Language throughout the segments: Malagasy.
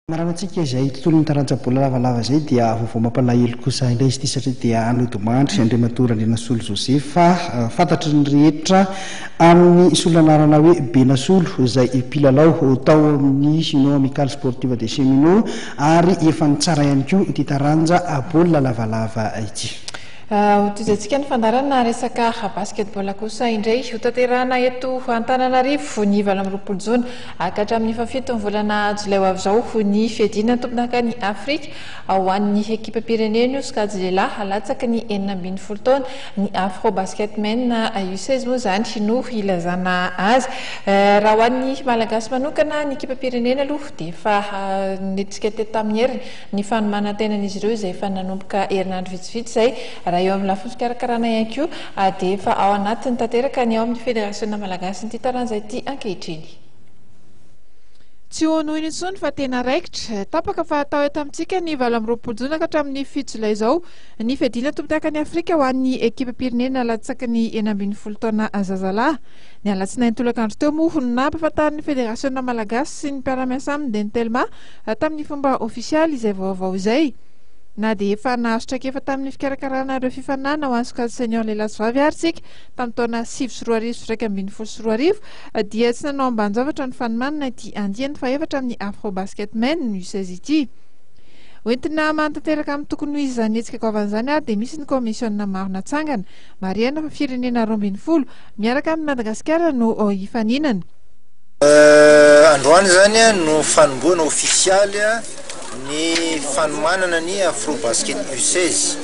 Maranantsika izay tontolon'ny taranja baolina lavalava izay dia vaovao mampalahelo kosa indray izy ity satria dia nodimandry Andriamatoa Randrianasolo Joseph fantatry ny rehetra amin'ny solon'anarana hoe Benasolo izay mpilalao tao amin'ny Union Amicale Sportive des Cheminots ary efa nitsara ihany koa ity taranja baolina lavalava ity. Hotohizantsika ny fandaharana resaka basketball kosa indray. Hotanterahina eto Antananarivo ny 28 jona ka hatramin'ny fahafito ny volana jolay ho avy izao ny fiadiana ny tompondakan'i Afrika ho an'ny ekipam-pirenena io sokajy lehilahy latsaky ny 16 taona. Ny Afro Basket Men U16 moa izany no ilazana azy. Raha ho an'ny Malagasy manokana, ny ekipam-pirenena aloha dia efa nentintsika teto tamin'ny heriny ny fanomanan-tenan'izy ireo izay efa nanomboka herinandro vitsivitsy izay. Raha eo amin'ny lafiny fikarakarana ihany koa dia efa ao anatiny tanteraka ny ao amin'ny Federasiona malagasin'ity taranja ity ankehitriny. Tsy hohenoina intsony fa tena raikitra. Tapaka fa hatao eto amintsika ny 28 jona ka hatramin'ny 7 jolay izao ny fiadiana tompondakan'i Afrika ho an'ny ekipam-pirenena latsaky ny 16 taona zazalahy. Ny alatsinainy tolakandro teo moa no nampahafantarin'ny Federasiona malagasy sy ny mpiara-miasa aminy dia ny Telma tamin'ny fomba ofisialy izay vaovao izay. Na dia efa nahazo traikefa tamin'ny fikarakarana ireo fifaninanana ho an'ny sokajy senior lehilahy sy vavy ary isika tamin'ny taona 2009 sy 2011 dia tsy nanao ambanin-javatra ny fanomanana ity andiany fahefatra amin'ny Afrobasket Men U16 ity. Hoentina manatanteraka amin'ny tokony ho izy izany hetsika goavana izany ary dia misy ny kaomisiona maro natsangana. Marihana fa firenena 12 miaraka amin'i Madagasikara no hifaninana. Androany izany no fanombohana ofisialy ny fanomanana ny Afrobasket U16.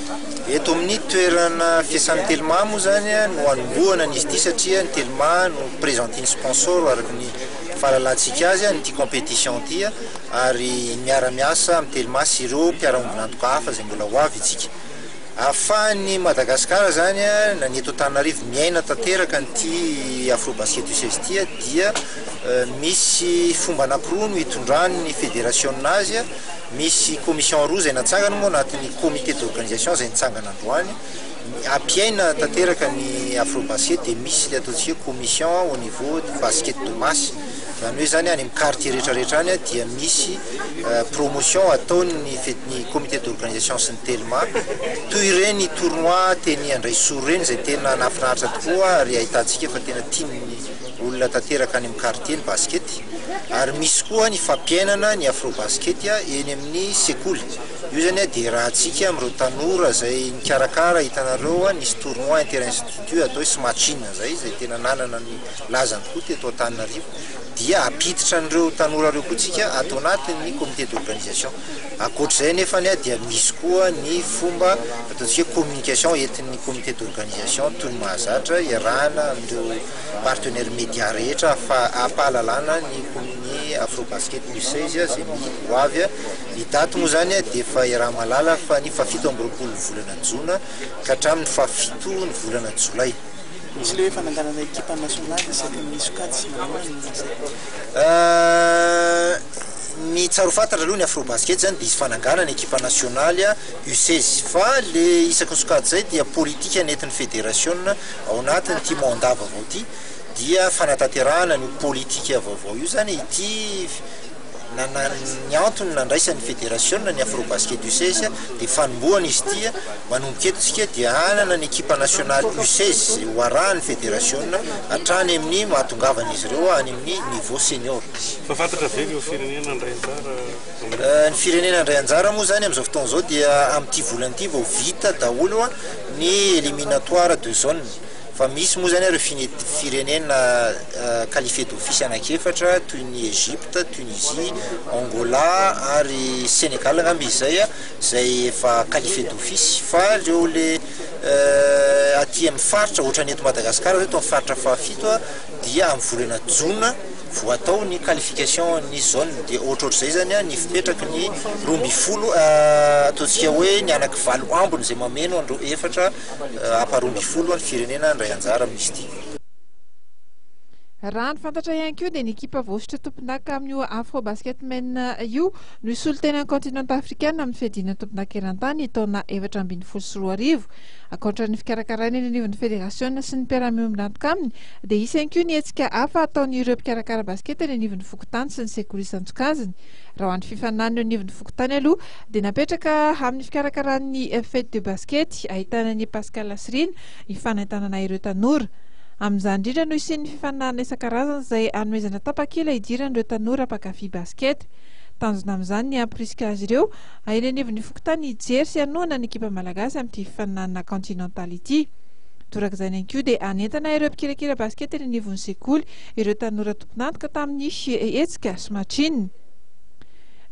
Eto amin'ny toerana fiasan'ny Telma moa izany no hanombohana an'izy ity satria ny Telma no presenting sponsor araka ny fahalalantsika azy an'ity competition ity ary miara-miasa amin'ny Telma sy ireo mpiara-ombon'antoka hafa izay mbola ho avy isika. Ahafahan'i Madagasikara izany na ny eto Antananarivo miaina tanteraka an'ity Afrobasket U16 ity dia misy fomba anankiroa no hitondran'ny federasiona azy, misy commission roa izay natsangana moa anatin'ny comité d'organisation izay nitsangana androany, hampiaina tanteraka ny Afrobasket dia misy ilay ataontsika hoe commission au niveau du basket de masse. Izany hoe izany any amin'ny quartier rehetra rehetra any dia misy promotion ataon'ny ny comité d'organisation sy ny Telma toy ireny tournoi teny Andraisoro ireny izay tena nahafinaritra tokoa ary ahitantsika fa tena tian'ny olona tanteraka any amin'ny quartier ny basket ary misy koa ny fampiainana ny afro basket eny amin'ny sekoly. Io izany dia iarahantsika amin'ireo tanora izay nikarakara hitanareo nisy tournoi inter-institut atao hoe smatching izay izay tena nanana ny lazany tokoa teto Antananarivo dia hampiditra an'ireo tanora ireo koa tsika ato anatin'ny comité d'organisation. Ankoatr'izay anefany dia misy koa ny fomba ataontsika hoe communication entin'ny comité d'organisation toy ny mahazatra iarahana amin'ireo partenaires médias rehetra hampahalalana ny ny Afrobasket U16 izay ho avy. Ny daty moa izany dia efa iaraha-mahalala fa ny faha-27 ny volana jona ka hatramin'ny faha-7 ny volana jolay. Misy ilay hoe fananganana ekipa nasionaly isaky ny sokajy, manahoana ny izay? Ny tsara ho fantatra aloha ny Afrobasket zany dia izy fananganana ekipa nasionaly U16 fa le isaky ny sokajy zay dia politika nentin'ny federasiona ao anatin'ity mandat vaovao ity dia fanatanterahana an'io politika vaovao io zany ity Ny antony nandraisan'ny federasiona ny Afrobasket U16 dia fanombohana izy ity, manomboka eto isika dia hanana ny ekipa nasionaly U16 izay ho arahan'ny federasiona hatrany amin'ny mahatongavan'izy ireo any amin'ny niveau senior. Efa fantatra ve ireo firenena handray anjara amin'io? Ny firenena handray anjara moa izany amin'izao fotoana izao dia amin'ity volana ity vao vita daholo ny éliminatoire de zone. Fa misy moa izany ireo firenena qualifié d'office anankiefatra toy ny Egypte, Tunisie, Angola ary Sénégal angamba izy izay, izay efa qualifié d'office. Fa ireo le aty amin'ny faritra ohatran'ny eto Madagasikara izao eto amin'ny faritra fahafito dia amin'ny volana jona vao atao ny qualification ny zone. Dia ohatrohatr'izay izany ny fipetraky ny 12 ataontsika hoe ny anankivalo ambiny izay mameno an'ireo efatra Apa 12 ny firenena handray anjara amin'izy ity. Raha ny fantatra ihany koa dia ny ekipa voahosotra tompondaka amin'io Afrobasket Men io no hisolo tena ny kaontinanta afrikana amin'ny fiadiana ny tompondaka eran-tany taona 2014. Ankoatra ny fikarakarana eny anivon'ny federasiona sy ny mpiara-miombon'antoka aminy dia hisy ihany koa ny hetsika hafa hataon'ireo mpikarakara basikety eny anivon'ny fokontany sy ny sekoly isan-tsokajiny. Raha ho an'ny fifaninanana eo anivon'ny fokontany aloha dia napetraka amin'ny fikarakaran'ny Fête de basket ahitana an'i Pascal sy Rina hifanentanana ireo tanora. Amin'izany indrindra no hisian'ny fifaninanana isan-karazany izay hanomezana tapakila hidiran'ireo tanora mpankafy basket. Tanjona amin'izany ny hamporisika azy ireo eny anivon'ny fokontany hijery sy hanohana ny ekipa malagasy amin'ity fifaninanana continental ity. Torak'izany ihany koa dia hanentana ireo mpikirakira basket eny anivon'ny sekoly ireo tanora tompon'antoka tamin'ny hetsika Smatchin.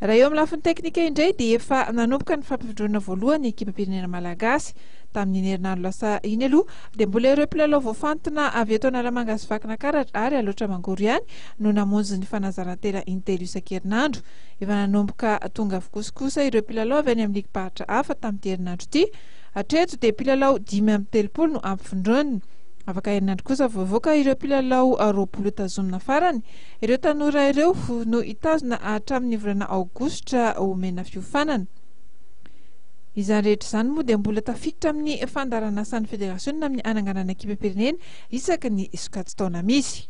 Raha eo amin'ny lafiny teknika indray dia efa nanomboka ny fampivondronana voalohany ny ekipam-pirenena malagasy. Tamin'iny herinandro lasa iny aloha dia mbola ireo mpilalao voafantina avy eto Analamanga sy Vakinankaratra ary Alaotra Mangoro ihany no namonjy ny fanazarantena intelo isan-kerinandro. Efa nanomboka tonga avokoa kosa ireo mpilalao avy any amin'ny ligim-paritra hafa tamin'ity herinandro ity. Hatreto dia mpilalao 35 no ampivondronina. Afaka herinandro kosa vao hivoaka ireo mpilalao 20 tazomina farany. Ireo tanora ireo no hitazona hatramin'ny volana aogositra homena fiofanana. Izany rehetra izany moa dia mbola tafiditra amin'ny fandaharanasan'ny federasiona amin'ny hananganana ekipam-pirenena isaky ny sokajin-taona misy.